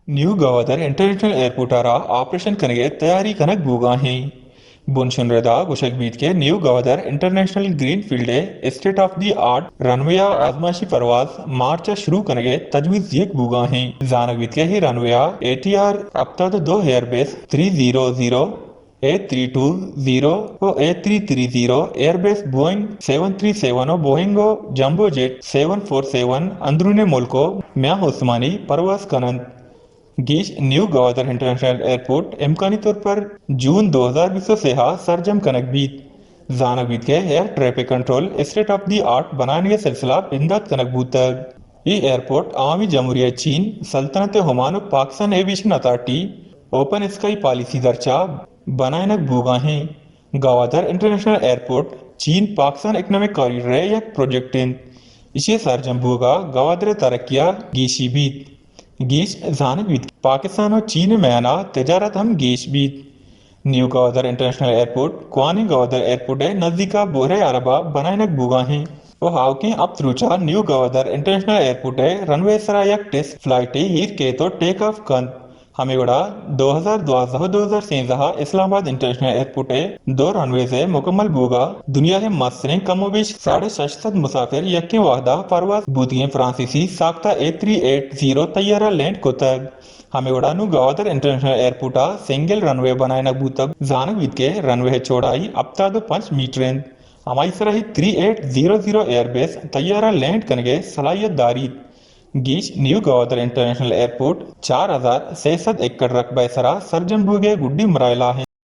نیو Gwadar international airport ءَ را operation king ءِ تیاری کنگ بوگا ایں۔ بنشن ردا گوشگ بیت کہ نیو گوادر انٹرنیشنل گرین فیلڈ ءِ اسٹیٹ آف دی آرٹ رن وے ءَ آزمائشی پرواز مارچ ءَ شروع کنگ ءِ تجویز دیگ بوگا ایں۔ زانگ بیت کہ اے رن وے ءَ اے ٹی آر ہپتاد ءُ دو ایئر بیس تری زیرو زیرو، اے تری ٹو زیرو ءُ اے تری تری zero air base, Boeing seven تری سیون ءُ بوئنگ ءُ جمبو جیٹ سیون فور سیون اندرونیں ملک ءُ میان استمانی پرواز کن انت۔ گیش نیو گوادر انٹرنیشنل ایئرپورٹ امکانی طور پر جون دو ہزار بیست ءُ سے ءَ سرجم کنگ بیت۔ زانگ بیت کہ air traffic control state of the art بنائینگ ءِ سلسلہ بندات کنگ بوتگ۔ اے ایئرپورٹ عوامی جمہوریہ چین، سلطنت عمان ءُ Pakistan aviation authority open sky policy درچا بنائینگ بوگا ایں۔ گوادر انٹرنیشنل ایئرپورٹ چین پاکستان اکنامک کوریڈور ءِ یک پروجیکٹ انت۔ ایشی ءِ سرجم بوگ ءَ گوادر ءِ ترقی ءَ گیشی بیت۔ گیش زانگ بیت کہ پاکستان ءُ چین ءِ میان ءَ تجارت ہم گیش بیت۔ نیو گوادر انٹرنیشنل ایئرپورٹ کوانیں گوادر ایئرپورٹ ءِ نزیک ءَ بحیرہ عرب ءَ بنائینگ بوگا ایں ءُ آؤکیں ہپت روچ ءَ نیو گوادر انٹرنیشنل ایئرپورٹ ءِ رن وے ءِ سرا یک ٹیسٹ فلائٹے ایر کیت ءُ ٹیک آف کنت۔ ہمے وڑا دو ہزار دوازدہ ءُ دو ہزار سیزدہ ءَ اسلام آباد انٹرنیشنل ایئرپورٹ ءِ دو رن ویز ءِ مکمل بوگ ءَ دنیا ءِ مستریں کم ءُ بیش ساڑھے شش سد مسافر یکیں وہد ءَ پرواز بوتگیں فرانسیسی ساختہ اے تھری ایٹ زیرو طیارہ لینڈ کتگ۔ ہمے وڑا نوں گوادر انٹرنیشنل ایئرپورٹ ءَ سنگل رن وے بنائینگ بوتگ۔ زانگ بیت کہ رن وے ءِ چوڑائی ہپتاد ءُ پنچ میٹر انت۔ ہمائی سرا A three eight zero zero Airbus طیارہ لینڈ کنگ ءِ صلاحیت داریت۔ گیش نیو گوادر انٹرنیشنل ایئرپورٹ چار ہزار سے سد ایکڑ رقبہ ءِ سرا سرجم بوگ ءِ گڈی مراحل ءَ انت۔